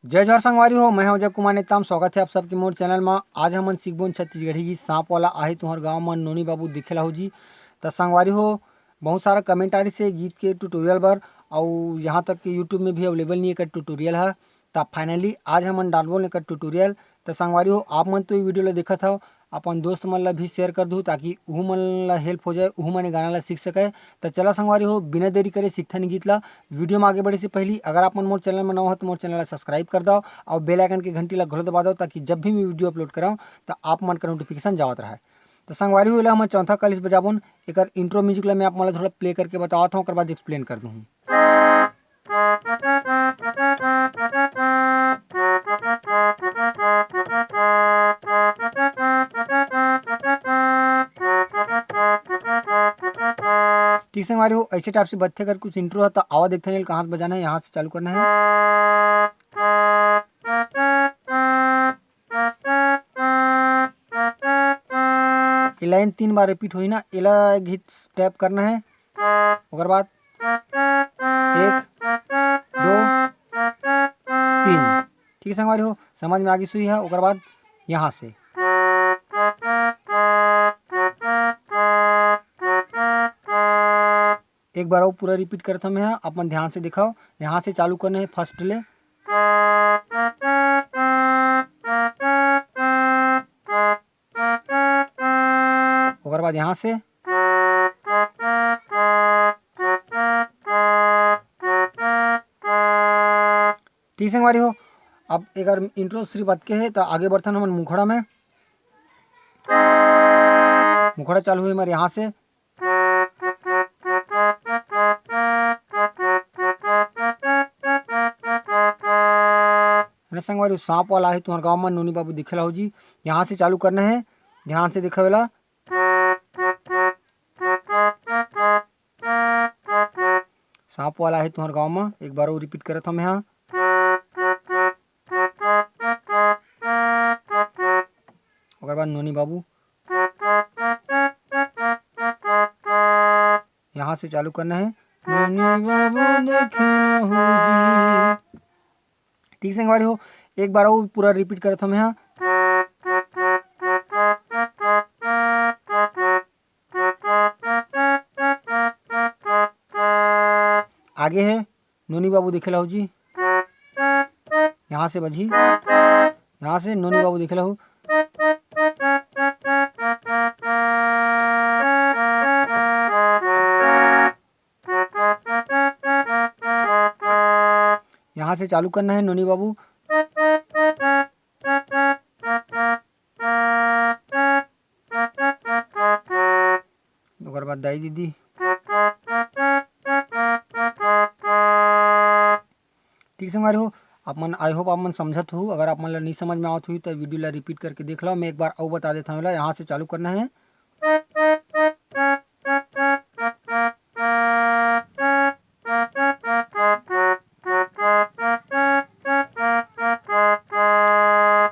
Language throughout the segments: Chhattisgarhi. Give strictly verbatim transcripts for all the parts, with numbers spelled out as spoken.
जय जोहार संगवारी हो, मैं हूं अजय कुमार नेताम। स्वागत है आप सबके मोर चैनल मा। आज हमन सीखबोन छत्तीसगढ़ी गीत सांप वाला आहे तुंहर गांव मा नोनी बाबू दिखे ला हो जी। त संगवारी हो, बहुत सारा कमेंट आ रही से गीत के ट्यूटोरियल बर, अउ यहाँ तक कि YouTube में भी अवेलेबल नहीं है एकर ट्यूटोरियल ह। त फाइनली आज हमन डालबोन एकर ट्यूटोरियल। त संगवारी हो, आप मन तो ये वीडियो ला देखत हव, अपन दोस्त मन ला भी शेयर कर दू, ताकि उहू मन ला हेल्प हो जाए, उहू मन ये गाना ला सीख सके। त चला संगवारी हो, बिना देरी करे सीखथन गीत ला। वीडियो में आगे बढ़े से पहली अगर आप मन मोर चैनल में नवा हो तो मोर चैनल ला सब्सक्राइब कर दव और बेल आइकन के घंटी ला घलो दबा दव, ताकि जब भी मैं वीडियो अपलोड करव त आप मन का नोटिफिकेशन जावत रहे। त संगवारी हो, एला हमन चौथा कली से बजाबोन। एकर इंट्रो म्यूजिक ला मैं आप मन ला थोड़ा प्ले करके बतावत हूँ, ओकर बाद एक्सप्लेन कर दूँ। ठीक संगवारी हो, ऐसे टाइप से बजथे कर कुछ इंट्रो है, तो आवा देखते हैं कहाँ से बजाना है। यहाँ से चालू करना है। ये लाइन तीन बार रिपीट होही ना, एला एक घिच टैप करना है, ओकर बाद एक, दो, तीन। ठीक है संगवारी हो, समझ में आगे सुई है। ओकर बाद यहाँ से एक बार अउ पूरा रिपीट करत हूँ मैं, अपन ध्यान से दिखाओ। यहाँ से चालू करना है फर्स्ट ले, ओकर बाद यहाँ से। ठीक संगवारी हो, अब एकर इंट्रो सिर्फ अतके है, तो आगे बढ़थन हमन मुखड़ा में। मुखड़ा चालू हुई हमारे यहाँ से। अरे संगवारी, सांप वाला है तुम्हारे गाँव में, नोनी बाबू दिखे ला हो जी। यहाँ से चालू करना है, ध्यान से दिखावेला। सांप वाला है तुम्हारे गाँव में, एक बार और रिपीट करत हूँ मैं यहाँ। ओकर बाद नोनी बाबू, यहाँ से चालू करना है। नोनी बाबू देखे ला हो जी। ठीक संगवारी हो, एक बार अउ पूरा रिपीट करत हूँ मैं यहाँ। आगे है नोनी बाबू दिखे ला हो जी, यहाँ से बजी, यहाँ से नोनी बाबू दिखे ला हो। यहाँ से चालू करना है नोनी बाबू। ओकर बाद दाई दीदी। ठीक संगवारी हो, आप मन, आई होप आप मन समझत हो। अगर आप मन ला नहीं समझ में आवत हुई तो वीडियो ला रिपीट करके देख लो। मैं एक बार अउ बता देता हूँ, यहाँ से चालू करना है।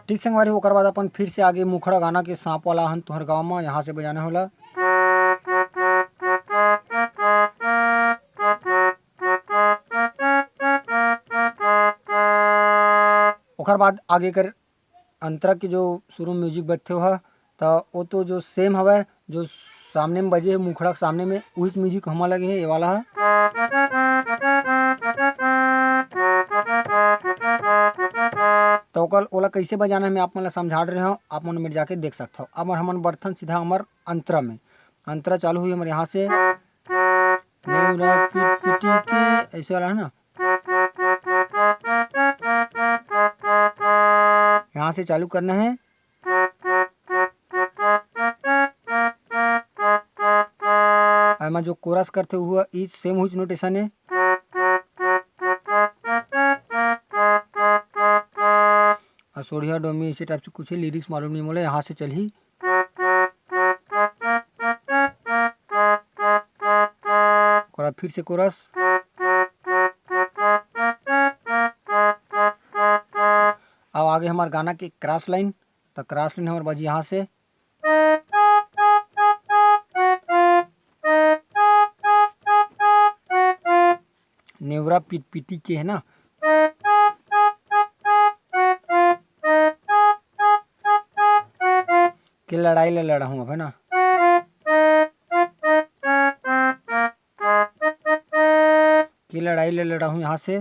ठीक संगवारी, ओकर बाद अपन फिर से आगे मुखड़ा गाना के सांप वाला हन तुहर गाँव में, यहाँ से बजाना होला। ओकर बाद आगे कर अंतरा के जो शुरू में म्यूजिक बजथे ओहा, त ओ तो जो सेम हवय, जो सामने में बजे हे, मुखड़ा के सामने में, उहीच म्यूजिक हमन लगे हे, ये वाला ह। त ओकर, ओला कइसे बजाना हे, मैं आप मन ला समझा डरे हंव, आप मन मेर जाके देख सकथव। अब हमन बढ़थन सीधा हमर अंतरा में। अंतरा चालू हुई हमर यहाँ से, नेवरा पिटपिटी के, ऐसे वाला है ना। यहाँ से चालू करना है। एमा जो कोरस करथे, वो ई सेम हुईच नोटेशन है। असोढ़िया डोमी, इसी टाइप से कुछ है, लिरिक्स मालूम नहीं मोला। यहाँ से चलही। ओकरा फिर से कोरस। अब आगे हमार गाना के क्रॉस लाइन, तो क्रॉस लाइन हमार बाजी यहाँ से। नेवरा पिटपिटी के है ना। ये लड़ाई ले लड़ा हूँ अब, है ना, ये लड़ाई ले लड़ा हूँ यहाँ से।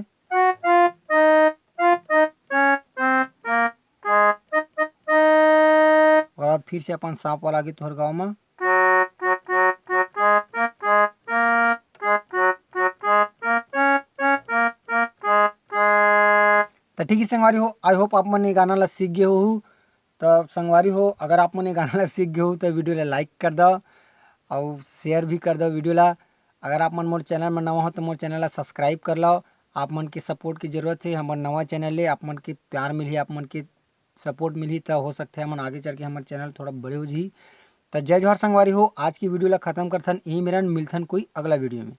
और अब फिर से अपन सांप वाला आगे तोहर गाँव में। तो ठीक है संगवारी हो, आई होप आप मन ये गाना ला सीख गए हो। तो संगवारी हो, अगर आप मन ये गाना ला सीख गए हो तो वीडियो ला लाइक कर दो और शेयर भी कर दो वीडियो ला। अगर आप मन मोर चैनल में नवा हो तो मोर चैनल ला सब्सक्राइब कर लो। आप मन के सपोर्ट की जरूरत है, हमर नवा चैनल है, आप मन के प्यार मिलही, आप मन के सपोर्ट मिलही तो हो सकता है हमन आगे चल के हमर चैनल थोड़ा बड़े हो जाही। तो जय जोहार संगवारी हो, आज की वीडियो ला खत्म करथन यही मेरन, मिलथन कोई अगला वीडियो में।